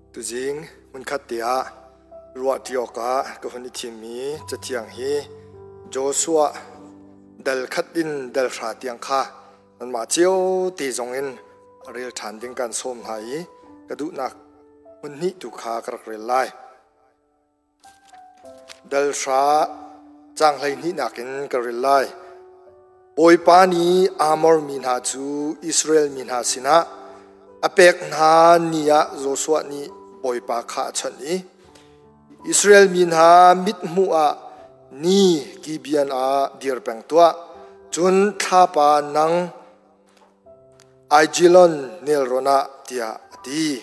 Tuzing hmunkhat te ah ruahṭi awkah ka hun i thimmi cathiang hi Joshua dal khat in dal hra tiang kha nanmah cio te zongin rel ṭhan ding kan sawm hna i ka duhnak hmun hnih tu kha ka rak rel lai. Dal hra caang hleihnihnak in ka rel lai. Bawipa nih Amor mi hna cu Israel mi hna sinah a pek hna ni ah Joshua nih Bawipa kha a chawnh i, Israel mi hna mithmuh ah ni Gibeon ah dir peng tuah, cun thlapa nang Aijalon nelrawn ah, tiah a ti.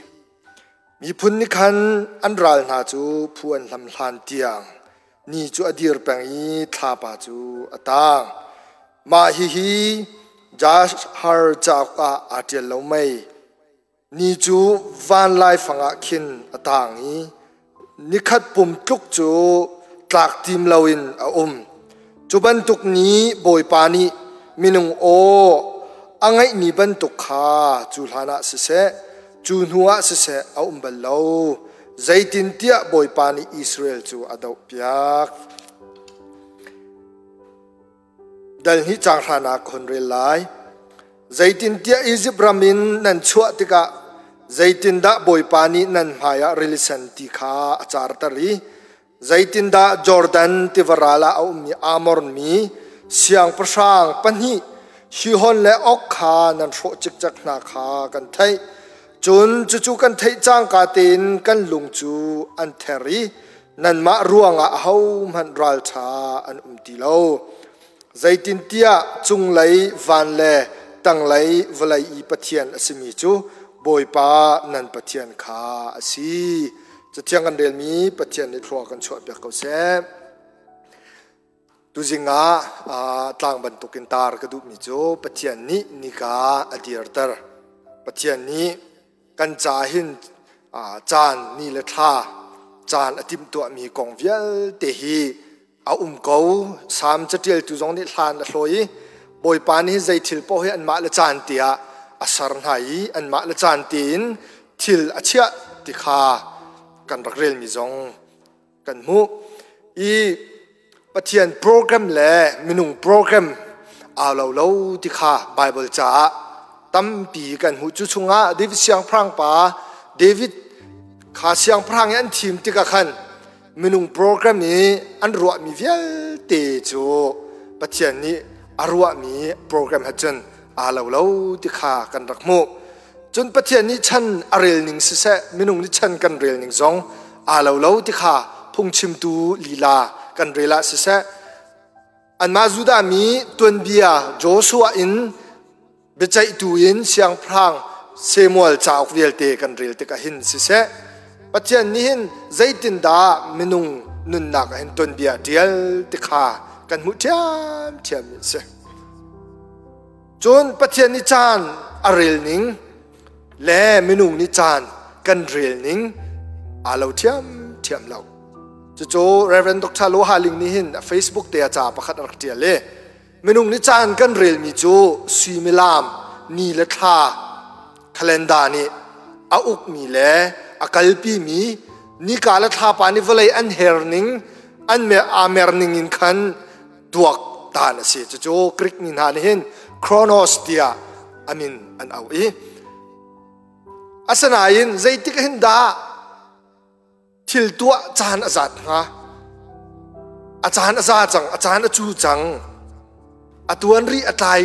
Miphun nih khan an ral hna cu phu an hlam hlan tiang ni cu a dir peng i thlapa cu a tang. Mah hihi Jashar cauk ah aa ṭial lo mei? Ni cu van laifang ah khin a tang i nikhat pum tluk cu tlak tim loin a um. Cu bantuk ni Bawipa nih minung aw a ngeihmi bantuk kha cu hlanah siseh, cu hnuah siseh a um bal lo. Zeitintiah Bawipa nih Israel cu a dohpiak. Dal hnih caang hranak ka hun rel lai. Zeitintiah Izipt ram in nan chuah tikah zeitindah Bawipa nih nan hmaiah rili sen ti kha a carter i zeitindah Jordan tiva ral ah a ummi Amor mi siangpahrang pahnih Sihon le Og kha nan hrawh cikcek hna kha kan theih. Cun cucu kan theih cangka tein kan lung cu an ther i nanmah ruangah ahohmanh ralṭha an um ti lo. Zeitintiah cunglei van le tanglei vawlei i Pathian a simi cu Bawipa nan Pathian kha a si. Cathiang kan relmi Pathian nih thlua kan chuahpiak ko seh. Tuzing ah tlang bantukin tar ka duhmi cu Pathian nih nika a dirter. Pathian nih kan ca hin caan ni le thla caan a timhtuahmi kong vialte hi a um ko. Salm caṭialtu zong nih hlan a hlawi i Bawipa nih zei thil paoh hi anmah le caan te ah a ser hna i anmah le caan tein thil a chiah ti kha kan rak relmi zong kan hmuh. I Pathian program le minung program aa lo lo ti kha Bible caah tampi kan hmuh. Cu chungah David siangpahrang pa David kha siangpahrang i an thim tikah khan minung program i an ruahmi vialte cu Pathian nih a ruahmi program he cun aa lo lo ti kha kan rak hmuh. Cun Pathian nih chan a rel ning siseh, minung nih chan kan rel ning zong aa lo lo ti kha phungchimtu lila kan rel ah siseh, anmah Judah mi tuanbia Joshua in biaceihtu in siangpahrang Samuel cauk vialte kan rel tikah hin siseh, Pathian nih hin zeitindah minung nunnak ah hin tuanbia a ṭial ti kha kan hmuh ṭhiamṭhiam mi a si. Cun Pathian nih caan a rel ning le minung nih caan kan rel ning aa lo ṭhiamṭhiam lo. Cucu Reverend Dr. Lo Ha Ling nih hin a Facebook te ah ca pakhat a rak ṭial i minung nih caan kan relmi cu suimilam ni le thla calendar nih a ukmi le a kalpimi nika le thlapa nih vawlei an her ning an aa mer ning in khan tuak tan a si. Cucu Greek mi hna nih hin Chronos tiah a min an auh i asinain zeitik hin dah thil tuah caan a zat hnga? A caan a za cang, a caan a cu cang, a tuan rih a tlai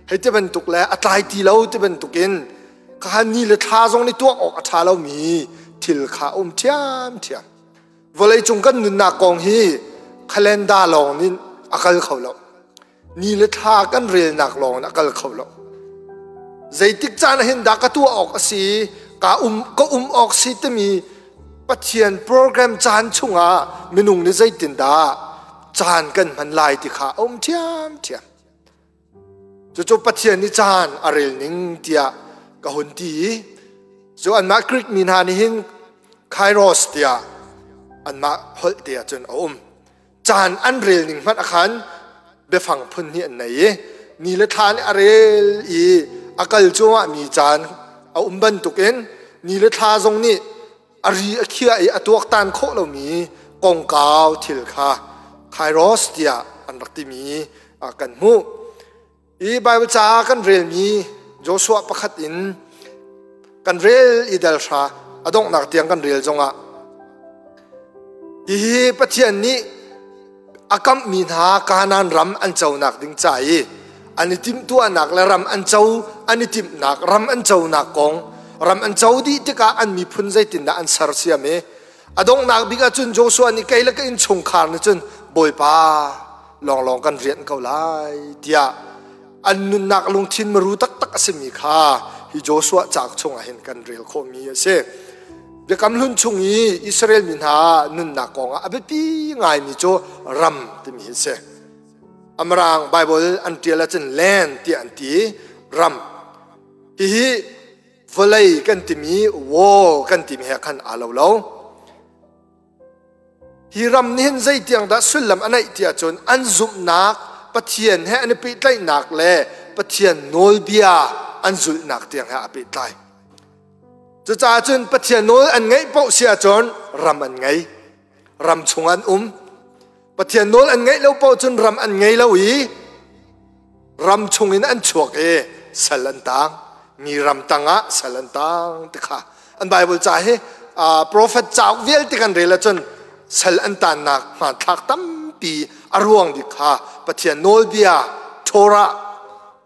hei ti bantuk le a tlai ti lo ti bantukin kha ni le thla zong nih tuak awk a ṭha lomi thil kha a um ṭhiamṭhiam. Vawleicung kan nunnak kong hi calendar lawng in a kal kho lo. Ni le thla kan relnak lawng in a kal kho lo. Zeitik caan ah hin dah ka tuah awk a si, ka um awk si timi Pathian program caan chungah minung nih zeitindah caan kan hman lai ti kha a um ṭhiamṭhiam. Cucu Pathian nih caan a rel ning tiah ka hun ti i cu anmah Greek mi hna nih hin Kairos tiah anmah holh te ah cun a um. Caan an rel ning hmanh a khan biafang phun hnih an nei i ni le thla nih a rel i a kal cuahmah mi caan a um bantukin ni le thla zong nih a ri a khiah i a tuaktan khawh lomi kongkau thil kha kairos tiah an rak timi kan hmuh. I Bible ca kan relmi Joshua pakhat in kan rel i dal hra a donghnak tiang kan rel zongah hihi Pathian nih a kamhmi hna Kanaan ram an conak ding ca i an i timhtuahnak le ram an co an i timhnak ram an conak kong ram an co dih tikah an miphun zeitindah an sersiam i a donghnak bik ahcun Joshua nih kei le ka innchungkhar nih cun Bawipa lawnglawng kan rianh ko lai tiah an nunnak lungthin maru taktak a simi kha hi Joshua cauk chungah hin kan rel khawhmi a si. Biakam hlun chung i Israel mi hna nunnak kongah a biapi ngaimi cu ram timi hi a si. Amarang Bible an ṭial ahcun land tiah an ti ram. Hihi vawlei kan timi wall kan timi he khan aa lo lo. Hi ram nih hin zeitiang dah sullam a neih ti ahcun an zumhnak Pathian he an i pehtlaihnak le Pathian nawlbia an zulhnak tiang he aa pehtlai. Cucaah cun Pathian nawl an ngeih paoh si ahcun ram an ngei. Ram chung an um. Pathian nawl an ngeih lo paoh cun ram an ngei lo i ram chungin an chuak i sal an tang mi ram tangah sal an tang ti kha an Bible ca hi prophet cauk vialte kan rel ahcun sal an tannak hmanthlak tampi a ruang bik kha Pathian nawlbia Torah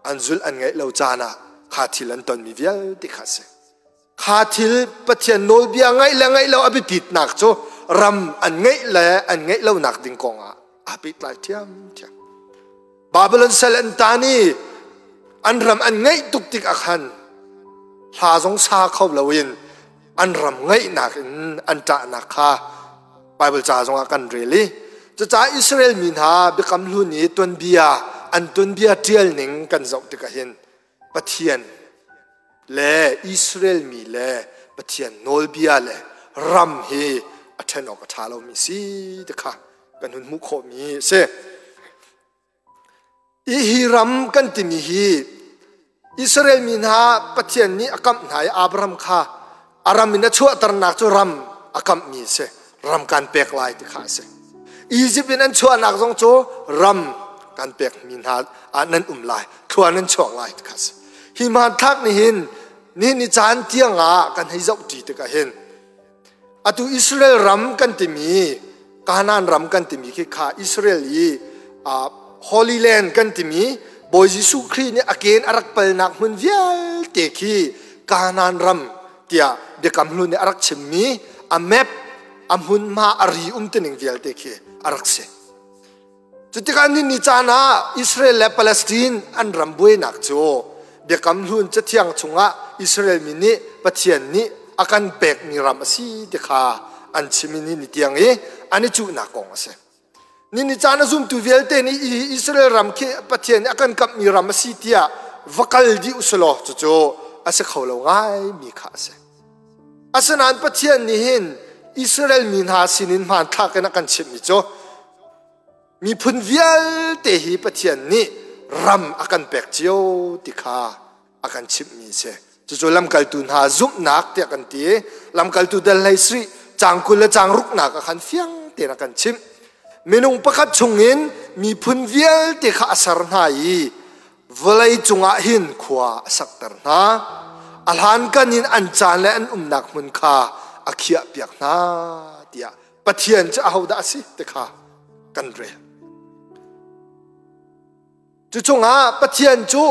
an zulh an ngaih lo caan ah kha thil an tonmi vialte kha a si. Kha thil Pathian nawlbia ngaih le ngaih lo a biapitnak cu ram an ngeih le an ngeih lonak ding kong ah aa pehtlai ṭhiamṭhiam. Babylon sal an tan i an ram an ngeih tuk tik ah khan hla zong sa kho loin an ram ngeihnak in an ṭahnak kha Bible ca zongah kan rel i cucaah Israel mi hna biakam hlun i tuanbia an tuanbia ṭial ning kan zoh tikah hin Pathian le Israel mi le Pathian nawlbia le ram hi a ṭhen awk a ṭha lomi si ti kha kan hun hmuh khawhmi a si. Hi ram kan timi hi Israel mi hna Pathian nih a kamh hna i Abraham kha a ram in a chuahternak cu ram a kamhmi a si. Ram kan pek lai ti kha a si. Egypt in an chuahnak zong cu ram kan pekmi hna ah nan um lai, thlua nan chuak lai ti kha a si. Hi hmanthlak nih hin nihin ni caan tiang ah kan hei zoh ṭi tikah hin atu Israel ram kan timi Kanaan ram kan timi khi kha Israel i Holy Land kan timi Bawi Jesuh Khrih nih a ken a rak palnak hmun vialte khi Kanaan ram tiah biakam hlun nih a rak chimmi a map a hmunhma a ri um tining vialte khi a rak si. Cutikah ni ni caan ah Israel le Palestine an ram buainak cu Biakam Hlun Cathiang chungah Israel mi nih Pathian nih a kan pekmi ram a si ti kha an chim i ni ni tiang i an i cuhnak kong a si. Ni ni caan a zumtu vialte nih Israel ram khi Pathian nih a kan kamhmi ram a si tiah va kal dih usulaw cucu a si kho lo ngaimi kha a si. Asinain Pathian nih hin Israel mi hna sinin hmanthlak in a kan chimhmi cu miphun vialte hi Pathian nih ram a kan pek cio ti kha a kan chimhmi a si. Cucu lamkaltu hna zumhnak tiah kan ti. Lamkaltu dal hlei sarih caang 20 le caang ruknak ah khan fiang tein a kan chimh. Minung pakhat chungin miphun vialte kha a ser hna i vawlei cungah hin khua a sakter hna. A hlankan in an caan le an umnak hmun kha a khiahpiak hna tiah Pathian cu ahodah a si ti kha kan rel. Cu chungah Pathian cu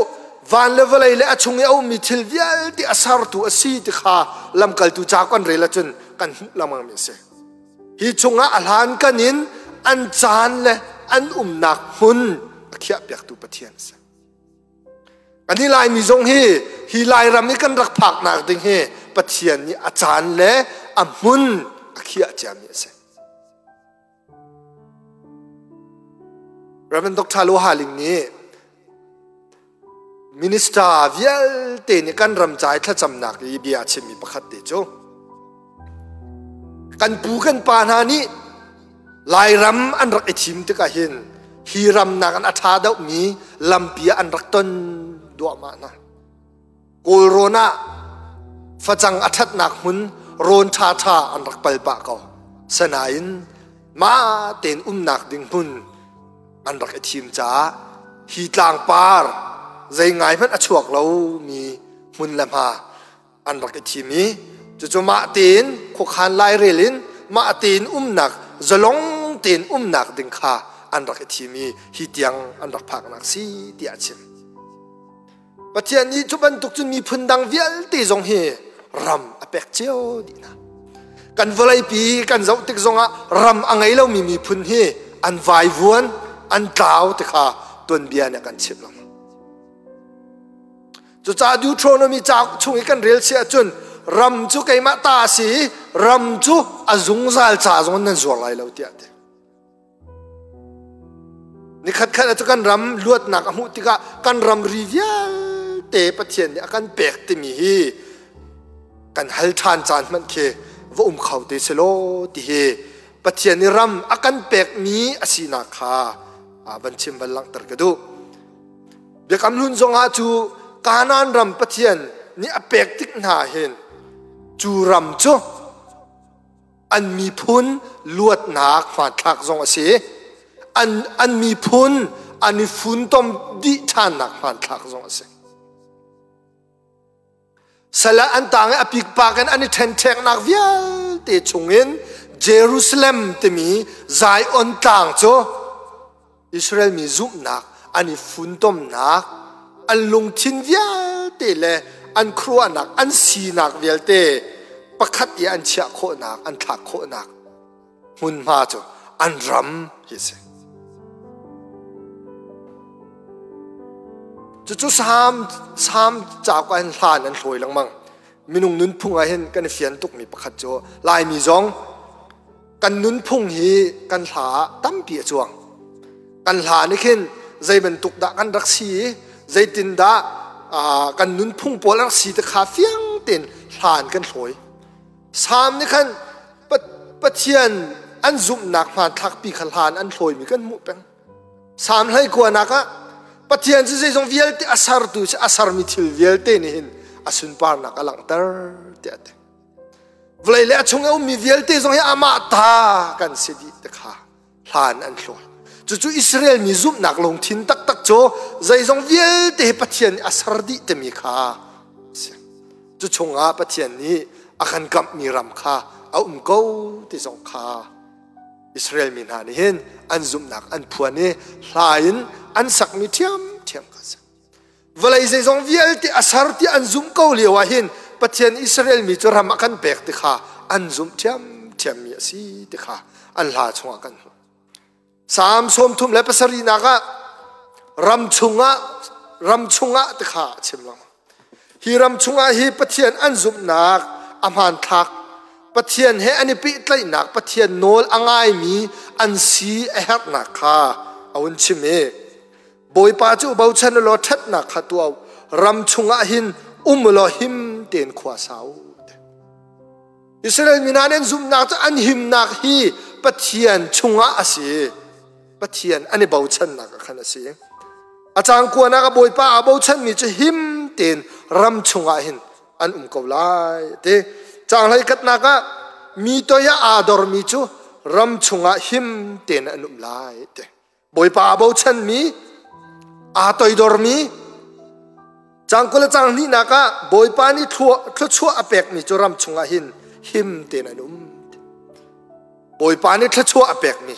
van le vawlei le a chung i a ummi thil vialte a sertu a si ti kha lamkaltu ca kan rel ahcun kan hmuh lengmangmi a si. Hi chungah a hlankan in an caan le an umnak hmun a khiahpiaktu Pathian a si. Ani Laimi zong hi hi Lairam i kan rak phaknak ding hi Pathian nih a caan le a hmun a khiah ciami a si. Reverend Dr. Lo Haling nih minister vialte nih kan ram ca i thlacamnak i bia a chimmi pakhat te cu kan pu kan pa hna nih Lairam an rak i thim tikah hin hi ram nakin a ṭha deuhmi lampi ah an rak ton duahmah hna. Kawlrawn ah facang a ṭhatnak hmun, Rawn ṭhaṭha an rak pal pah ko. Sanain mah tein umnak ding hmun an rak i thim caah hi tlangpar zei ngai hmanh a chuak lomi hmun le hma an rak i thim i cucu mah tein khuakhan lairel in mah tein umnak zalong tein umnak ding kha an rak i thim i hi tiang an rak phaknak si tiah a chim. Pathian nih cu bantuk cun miphun dang vialte zong hi ram a pek cio dih hna. Kan vawleipi kan zoh tik zongah ram a ngei lomi miphun hi an vaivuan, an tlau ti kha tuanbia nih a kan chimh lengmang. Cucaah Deuteronomy cauk chung i kan rel si ahcun ram cu keimah ta a si i ram cu a zungzal ca zong nan zuar lai lo tiah a ti. Nikhat khat ah cu kan ram luatnak a hmuh tikah kan ramri vialte Pathian nih a kan pek timi hi kan hal ṭhan caan hmanh khi va um kho te selaw ti hi Pathian nih ram a kan pekmi a sinak kha van chim van langhter ka duh. Biakam Hlun zongah cu Kanaan ram Pathian nih a pek tik hna hin cu ram cu an miphun luatnak hmanthlak zong a si. An miphun an i funtom dih ṭhannak hmanthlak zong a si. Sal ah an tang i a pikpak in an i ṭhenṭheknak vialte chungin Jerusalem timi Zion tlang cu Israel mi zumhnak an i funtomnak, an lungthin vialte le an khuaruahnak, an sinak vialte pakhat i an chiah khawhnak, an thlak khawhnak hmunhma cu an ram hi a si. Cucu Salm Salm cauk ah hin hlan an hlawi lengmang. Minung nunphung ah hin kan i fian tukmi pakhat cu Laimi zong kan nunphung hi kan hla ah tampi a cuang. Kan hla nih khin zei bantuk dah kan rak si i zeitindah kan nunphung pawl a rak si ti kha fiang tein hlan kan hlawi. Salm nih khan Pathian an zumhnak hmanthlakpi kha hlan an hlawimi kan hmuh peng. Salm hleikuanak ah Pathian cu zeizong vialte a sertu si a sermi thil vialte nih hin a sunparnak a langhter tiah a ti. Vawlei le a chung i a ummi vialte zong hi amah ta kan si dih ti kha hlan an hlawi. Cucu Israel mi zumhnak lungthin taktak cu zeizong vialte hi Pathian nih a ser dih timi kha a si. Cu chungah Pathian nih a kan kamhmi ram kha a um ko ti zong kha Israel mi hna nih hin an zumhnak an phuan i hla in an sakmi ṭhiamṭhiam kha a si. Vawlei zeizong vialte a ser ti an zumh ko lio ah hin Pathian Israel mi cu ram a kan pek ti kha an zumh ṭhiamṭhiammi a si ti kha an hla chungah kan hmuh. Salm 37 ah ram chungah ram chungah ti kha a chim lengmang. Hi ram chungah hi Pathian an zumhnak a hmanthlak Pathian he an i pehtlaihnak Pathian nawl a ngaimi an si a herhnak kha a hun chim i Bawipa cu bochan law ṭhatnak kha tuah u. Ram chungah hin um law him tein khua sa u. Israel mi hna an zumhnak cu an himnak hi Pathian chungah a si. Pathian an i bochannak ah khan a si. A cang kuanak a Bawipa aa bochanmi cu him tein ram chungah hin an um ko lai ti. Cang hlei khatnak ah mi toi ah aa dormi cu ram chungah him tein an um lai ti. Bawipa aa bochanmi, aa toidormi, cang 20 le cang hnihnak ah Bawipa nih thluachuah a pekmi cu ram chungah hin him tein an um. Bawipa nih thluachuah a pekmi.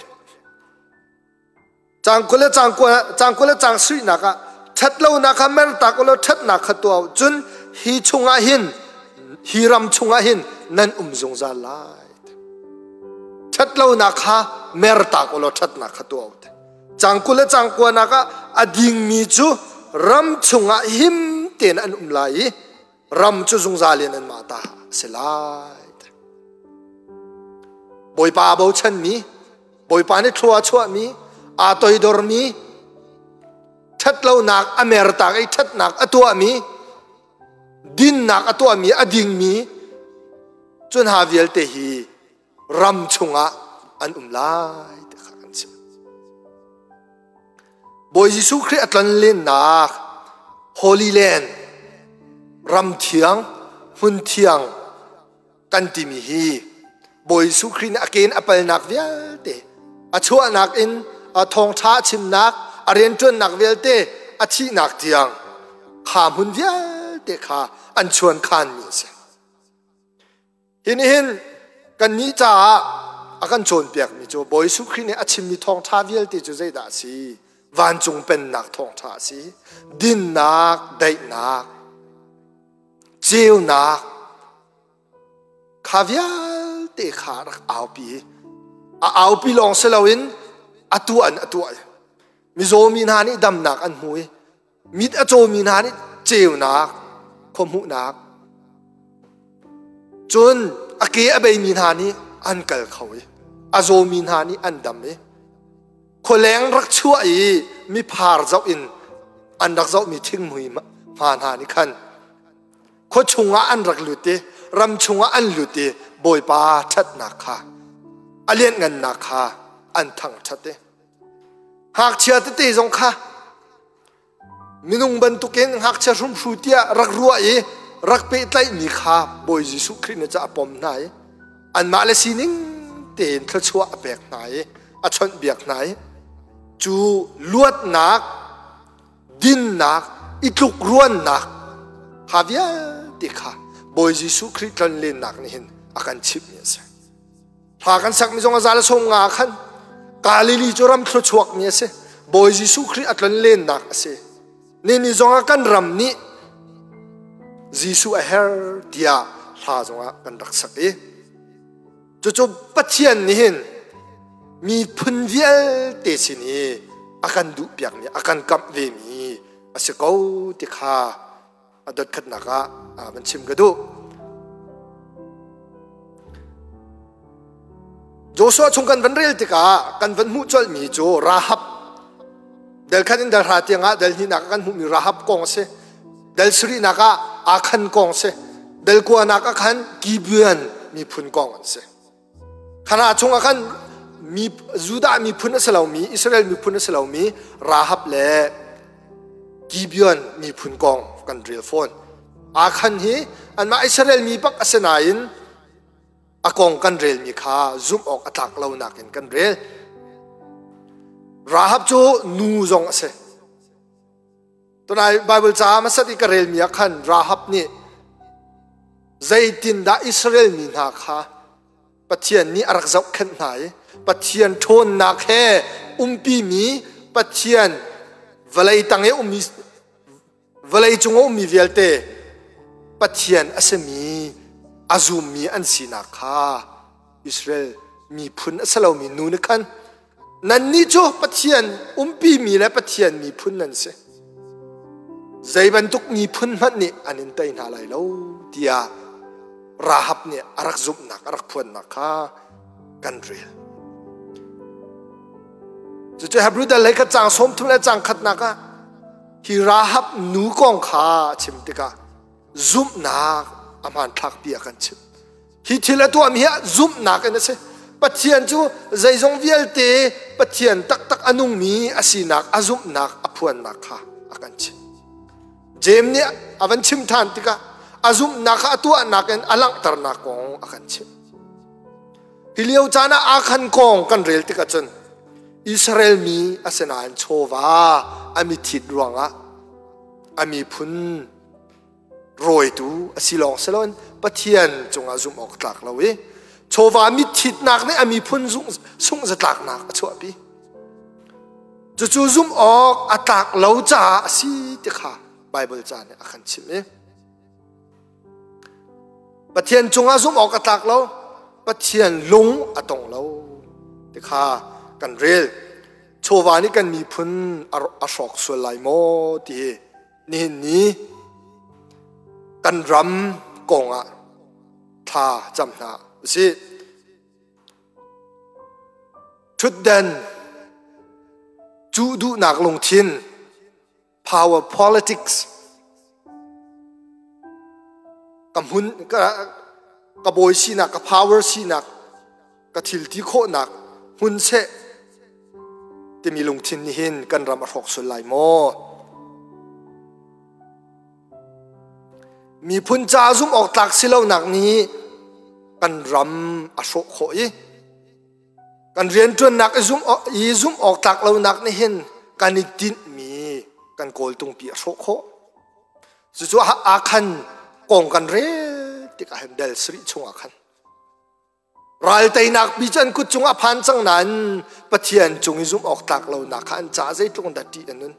Cang 20 le cang cang 20 le cang suihnak ah ṭhatlonak kha mertak ulaw ṭhatnak kha tuah u. Cun hi chungah hin hi ram chungah hin nan um zungzal lai. Ṭhatlonak kha mertak u law ṭhatnak kha tuah u. Cang 20 le cang kuanak ah a dingmi cu ram chungah him tein an um lai i ram cu zungzal in anmah ta a si lai. Bawipa aa bochanmi, Bawipa nih thlua a chuahmi, aa toidormi, ṭhatlonak a mertak i ṭhatnak a tuahmi, dinnak a tuahmi a dingmi cu hna vialte hi ram chungah an um lai ti kha kan chim. Bawi Jesuh Khrih a tlonlennak Holy Land ram thiang hmun thiang. Kan timi hi Bawi Jesuh Khrih nih a ke in a palnak vialte, a chuahnak in a thawngṭha a chimnak, a rianṭuannak vialte, a thihnak tiang kha hmun vialte kha an chuankhanmi a si. Hi nih hin kannih caah a kan cawnpiakmi cu Bawi Jesuh Khrih nih a chimmi thawngṭha vialte cu zeidah a si? Vancung pennak thawngṭha a si. Dinnak, daihnak, ceunak, kha vialte kha rak aupi. A aupi lawng si loin a tuah in a tuah. Mizaw mi hna nih damnak an hmu i mit a cawmi hna nih ceunak khuahmuhnak cun a ke a beimi hna nih an kal kho i a zawmi hna nih an dam i khualeng rak chuah i miphar zoh in an rak zohmi thinghmui hma hna nih khan khua chungah an rak lut i ram chungah an lut i Bawipa ṭhatnak kha a lianhngannak kha an thangṭhat i Ngakchia tete zong kha minung bantukin ngakchia hrumhru tiah rak ruah i rak pehtlaihmi kha Bawi Jesuh Khrih nih ca a pom hna i anmah le sining tein thluachuah a pek hna i a chawnhbiak hna i cu luatnak dinnak i tlukruannak kha vialte kha Bawi Jesuh Khrih tlonlennak nih hin a kan chimhmi a si. Hla kan sakmi zong a za le sawm nga khan Galilee cu ram thluachuakmi a si. Bawi Jesuh Khrih a tlonlennak a si. Nini zong ah kan ram nih Jesuh a her tiah hla zongah kan rak sak i cucu Pathian nih hin miphun vialte sin i a kan duhpiakmi a kan kamh vemi a si ko ti kha a dotkhatnak ah van chim ka duh. Joshua chung kan van rel tikah kan van hmuh colhmi cu Rahab del khat in del hra tiangah del hnihnak ah kan hmuhmi Rahab kong a si. Del sarihnak ah Akhan kong a si. Del kuanak ah khan Gibeon miphun kong an si. Khana chungah khan mi Judah miphun a si lomi Israel miphun a si lomi Rahab le Gibeon miphun kong kan rel fawn. Akhan hi anmah Israel mi bak a si nain a kong kan relmi kha zumh awk a tlak lonak in kan rel. Rahab cu nu zong a si. Tunai Bible ca hmasat i ka relmi ah khan Rahab nih zeitindah Israel mi hna kha Pathian nih a rak zohkhenh hna i Pathian ṭhawnnak he umpimi Pathian vawlei tang i ummi vawlei cung a ummi vialte Pathian a simi a zummi an sinak kha Israel miphun a si lomi nu nih khan Nannih cu Pathian umpimi le Pathian miphun nan si. Zei bantuk miphun hmanh nih an in tei hna lai lo tiah Rahab nih a rak zumhnak a rak phuannak kha kan rel. Cucu Hebrew dal lei khat caang 30 le caang khatnak ah hi Rahab nu kong kha a chim tikah zumhnak a hmanthlakpi a kan chimh. Hi thil a tuahmi hi zumhnak in a si. Pathian cu zeizong vialte Pathian taktak a nungmi a sinak a zumhnak a phuannak kha a kan chimh. Jeim nih a van chim ṭhan tikah a zumhnak kha a tuahnak in a langhternak kong a kan chimh. Hi lio caan ah Akhan kong kan rel tikah cun Israel mi a si nain chawva a mithit ruangah a miphun rawitu a si lawng si loin Pathian cungah zumh awk tlak lo i chawva mitthitnak nih a miphun sungh zatlaknak a chuahpi. Cucu zumh awk a tlak lo caah a si ti kha Baibal ca nih a kan chimh i Pathian cungah zumh awk a tlak lo, Pathian lung a tong lo ti kha kan rel. Chawva nih kan miphun a hrawk sual lai maw ti hi nihin ni kan ram kong ah thla cam hna usih. Ṭhutden cuh duhnak lungthin power politics ka hmun ka ka bawi sinak ka power sinak ka thil ti khawhnak hmun seh timi lungthin nih hin kan ram a hrawk sual lai maw? Miphun ca zumh awk tlak si lonak nih Kan ram a hrawh khawh i kan rianṭuannak i zumh awk tlak lonak nih hin kan i tinhmi kan kawltungpi a hrawh khawh. Cucu Akhan kong kan rel tikah hin del sarih chungah khan ral teinak pi cu an kut cung a phan cang nain Pathian cung i zumh awk tlak lonak kha an caah zeitluk in dah ṭih a nun.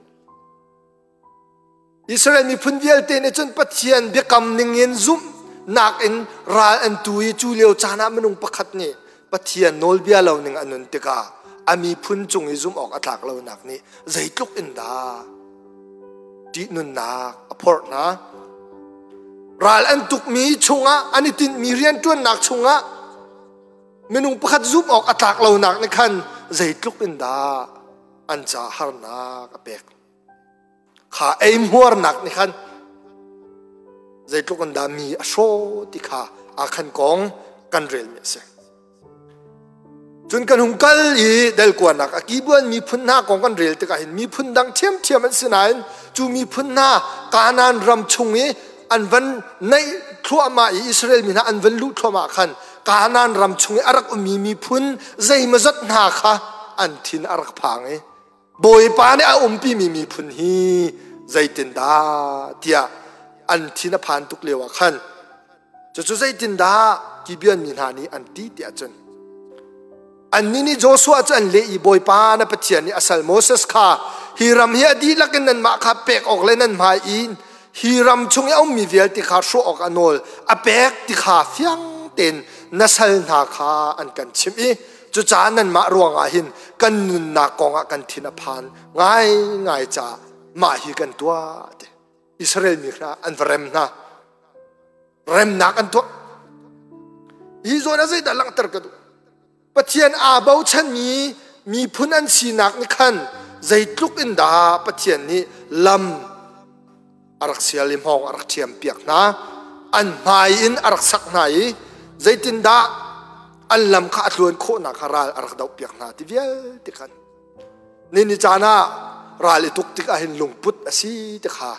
Israel miphun vialte nih cun Pathian biakam ningin zumhnak in ral an tu i cu lio caan ah minung pakhat nih Pathian nawlbia lo ning a nun tikah a miphun cung i zumh awk a tlak lonak nih zeitluk in dah ṭihnunnak a phorh hna. Ral an tukmi chungah an i tinhmi rianṭuannak chungah minung pakhat zumh awk a tlak lonak nih khan zeitluk in dah an ca harnak a pek. Kha eihmuarnak nih khan zeitluk in dah mi a hrawh ti kha Akhan kong kan relmi a si. Cun kan hung kal i delkuanak a kibuan miphun hna kong kan rel tikah hin miphun dang ṭhiamṭhiam an si nain cu miphun hna Kanaan ram chung i an van naih thluahmah i Israel mi hna an van luh thluahmah khan Kanaan ram chung i a rak ummi miphun zeimawzat hna kha an thin a rak phang i Bawipa nih a umpimi miphun hi zeitindah tiah an thin a phan tuk lio ah khan cucu zeitindah Gibeon mi hna nih an ti tiah cun annih nih Joshua cu an leh i Bawipa na Pathian nih a sal Moses kha hi ram hi a dihlak in nanmah kha pek awk le nan hmai in hi ram chung i a ummi vialte kha hrawh awk a nawl a pek ti kha fiang tein na sal hna kha an kan chimh i Cucaah nanmah ruangah hin kan nunnak kongah kan thin a phan ngaingai caah mah hi kan tuah ti. Israel mi kha an va rem hna. Remnak an tuah. Hi zawn ah zeidah langhter ka duh? Pathian aa bochanmi miphun an sinak nih khan zeitluk in dah Pathian nih lam a rak sial i hmawng a rak ṭhiam piak hna an hmai in a rak sak hna i zeitindah an lam kha a tluan khawhnak kha ral a rak doh piak hna ti vialte khan ni ni caan ah ral i tuk tikah hin lungput a si ti kha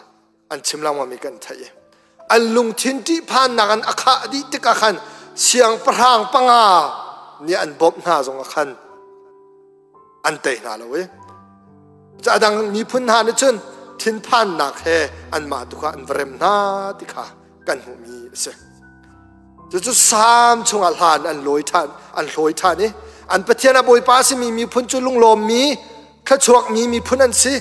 an chim lengmang mi kan theih i an lungthin ṭihphannak an a khah dih tikah khan siangpahrang panga nih an bawmh hna zong ah khan an tei hna lo i a dang miphun hna nih cun thinphannak he anmah tu kha an va rem hna ti kha kan hmuhmi a si. Cucu Salm chungah hlan an lawi ṭhan, an hlawi ṭhan i an Pathian a Bawipa a simi miphun cu lunglawmmi, thluachuakmi miphun an si.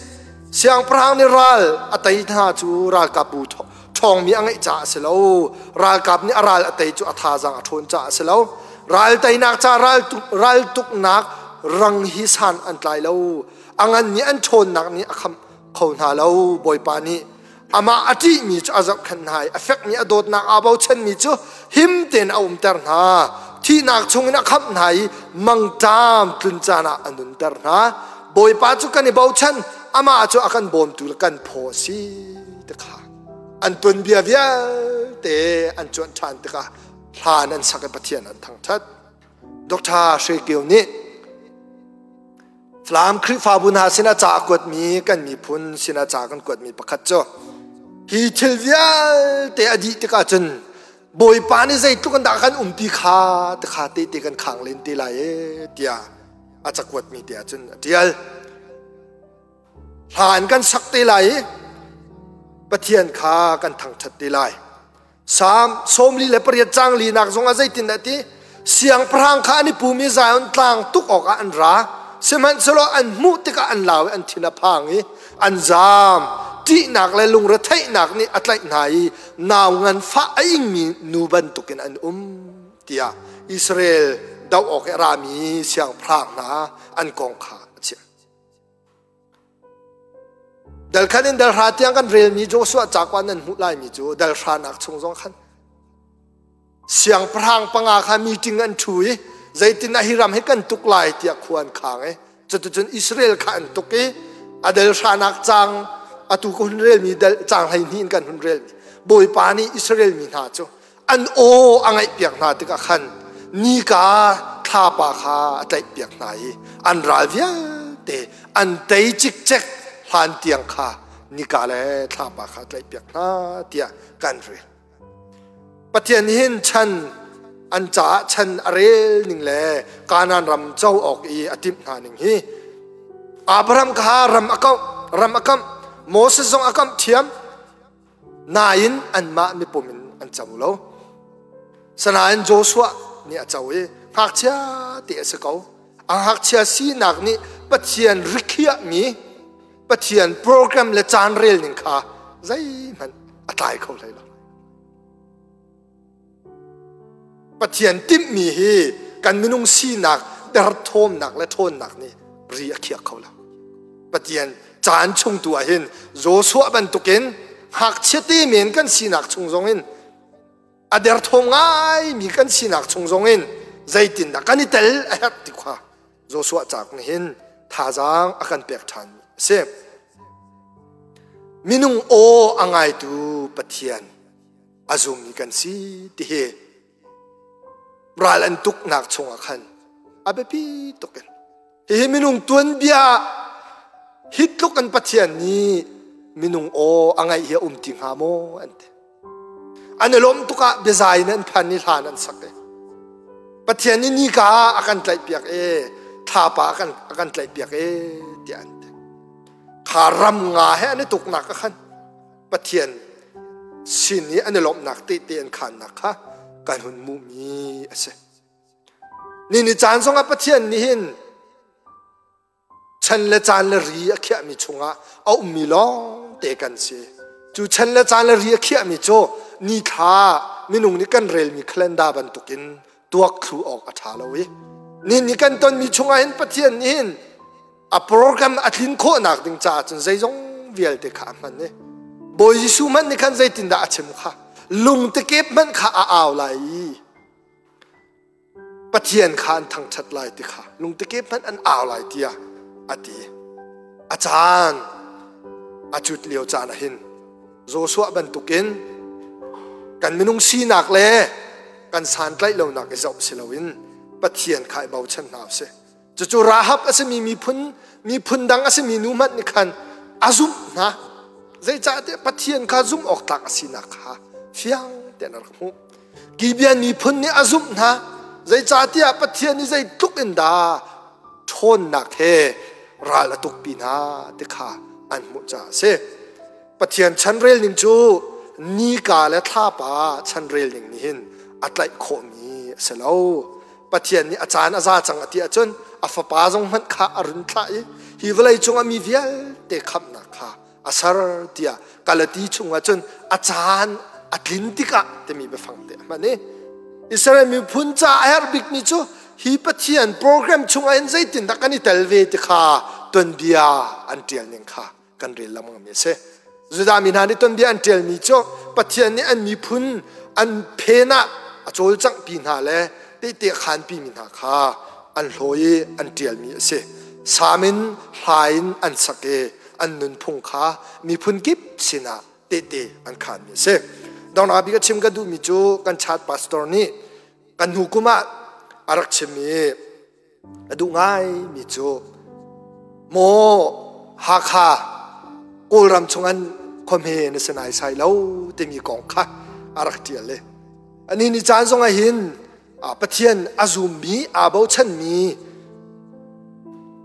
Siangpahrang nih ral a tei hna cu ralkapbu ṭhawngmi a ngeih caah a si lo. Ralkap nih a ral a tei cu a thazaang a ṭhawn caah a si lo. Ral teinak ca raltuknak rang hi san an tlai lo. A nganmi an ṭhawnnak nih a khamh kho hna lo. Bawipa nih amah a ṭihmi cu a zohkhenh hna i a fekmi a dawtnak aa bochanmi cu him tein a umter hna. Thihnak chungin a khamh hna i mangṭam tlun caan ah a nunter hna. Bawipa cu kan i bochan, amah cu a kan bawmtu le kan phaw a si ti kha an tuanbia vialte an cuanh ṭhan tikah hlan an sak i Pathian an thangṭhat. Dr. Hre Kio nih Falam Khrihfabu hna sinah ca a kuatmi kan miphun sinah ca kan kuatmi pakhat cu hi thil vialte a dih tikah cun Bawipa nih zeitluk in dah kan umpi kha ti kha tehte kan khang len te lai e tiah a cakuatmi te ah cun a ṭial. Hla in kan sak te lai i Pathian kha kan thangṭhat te lai. Salm 48 caang linak zongah zeitindah ti? Siangpahrang kha an i pum i Zion tlang tuk awkah an ra. Sihmanhsehlaw an hmuh tikah an lau i an thin a phang i an zaam. Ṭihnak le lungretheihnak nih a tlaih hna i nau nganfah a ingmi nu bantukin an um tiah Israel doh awk i a rami siangpahrang hna an kong kha a chim. Dal khan in dal hra tiang kan relmi Joshua cakua nan hmuh laimi cu dal hranak chung zong khan siangpahrang panga kha meeting an ṭhu i zeitin ah hi ram hi kan tuk lai tiah khua an khang i cuticun Israel kha an tuk i a dal hranak cang atu ka hun relmi dal cang 12 in kan hun relmi Bawipa nih Israel mi hna cu an aw a ngaihpiak hna tikah khan nika thlapa kha a tlaihpiak hna i an ral vialte an tei cikcek hlan tiang kha nika le thlapa kha a tlaihpiak hna tiah kan rel. Pathian hin chan An caah chan a rel ning le Kanaan ram co awk i a timh hna ning hi. Abraham kha ram a kauh, ram a kamh, Moses zong a kamh thiam. Nain anmah mipum in an co lo. Sanain Joshua nih a co i ngakchia te a si ko. A ngakchia sinak nih Pathian rikhiahmi Pathian program le caan rel ning kha zeihmanh a tlai kho hlei lo. Pathian timhmi hi kan minung sinak derthawmnak le ṭhawnnak nih ri a khiak kho lo. Pathian caan chung tu ah hin Joshua bantukin ngakchia te men kan sinak chung zongin a derthawm ngaimi kan sinak chung zongin zeitindah kan i tel a herh ti kha Joshua cauk nih hin thazaang a kan pek ṭhan a si. Minung aw a ngaitu Pathian a zummi kan si ti hi ral an tuknak chungah khan a biapi tuk in hihi minung tuanbia hi tluk in Pathian nih minung aw a ngaih hi a um ti hnga maw an ti. An i lawmh tuk ah biazai in an phan i hlan an sak i Pathian nih nika a kan tlaihpiak e thlapa a kan tlaihpiak e tiah an ti. Kha ram nga he an i tuknak ah khan Pathian sin i an i lawmhnak tehte an khannak kha kan hun hmuhmi a si. Ni ni caan zongah Pathian nih hin chan le caan le ri a khiahmi chungah a ummi lawng te kan si. Cu chan le caan le ri a khiahmi cu nithla minung nih kan relmi calendar bantukin tuak thlu awk a ṭha lo i ni ni kan tonmi chungah hin Pathian nih hin a program a tlin khawhnak ding caah cun zeizong vialte kha a hman i Bawi Jesuh hmanh nih khan zeitindah a chim kha lungtekep hmanh kha a au lai i Pathian kha an thangṭhat lai ti kha lungtekep hmanh an au lai tiah a ti. A caan a cut lio caan ah hin Joshua bantukin kan minung sinak le kan santlaih lonak i zoh si loin Pathian kha i bochan hna usih. Cucu Rahab a simi miphun miphun dang a simi nu hmanh nih khan a zumh hna. Zeicahtiah Pathian kha zumh awk tlak a sinak kha fiang tein a rak hmuh. Gibeon miphun nih a zumh hna. Zeicahtiah Pathian nih zeitluk in dah ṭhawnnak he ral a tukpi hna ti kha an hmuh caah a si. Pathian chanrel ning cu nika le thlapa chanrel ning nih hin a tlaih khawhmi a si lo. Pathian nih a caan a za cang a ti ahcun a fapa zong hmanh kha a run thlah i hi vawlei cungah mi vialte khamhnak kha a ser tiah Galati chungah cun a caan a tlin tikah timi biafang te a hman i Israel miphun ca a herh bikmi cu hi Pathian program chungah hin zeitindah kan i tel ve ti kha tuanbia an ṭial ning kha kan rel lengmangmi a si. Judah mi hna nih tuanbia an ṭialmi cu Pathian nih an miphun an phen ah a cawlcanghpi hna le tehte a khanpi mi hna kha an hlawi i an ṭialmi a si. Salm in hla in an sak i an nunphung kha miphun kip sinah tehte an khanmi a si. Donghnak bik a chim ka duhmi cu kan chat pastor nih kan hnu kum ah a rak chim i a duh ngaimi cu maw Hakha Kawlram chung an khuahme na si naisai lo timi kong kha a rak ṭial i ani ni caan zong ah hin Pathian a zummi aa bochanmi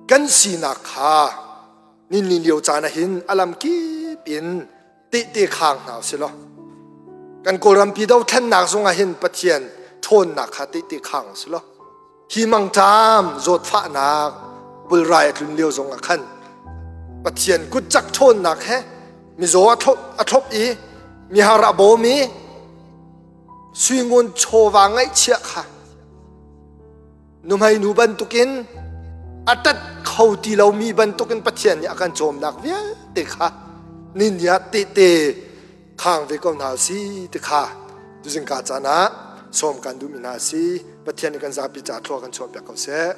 kan sinak kha ninni lio caan ah hin a lam kip in tehte khang hna usih law kan Kawlrampi dothlennak zong ah hin Pathian ṭhawnnak kha tehte khang usih law hi mangṭam zawtfahnak pulrai a tlun lio zong ah khan Pathian kutcak ṭhawnnak he mizaw a thlop i mihar a bawm i suingun chawva ngaihchiah kha Nuhmei nu bantukin a tat kho ti lomi bantukin Pathian nih a kan cawmnak vialte kha nini ah tehte khang ve ko hna si ti kha tuzingka caan ah sawm kan duhmi hna si. Pathian nih kan zapi ca thlua kan chuahpiak ko seh.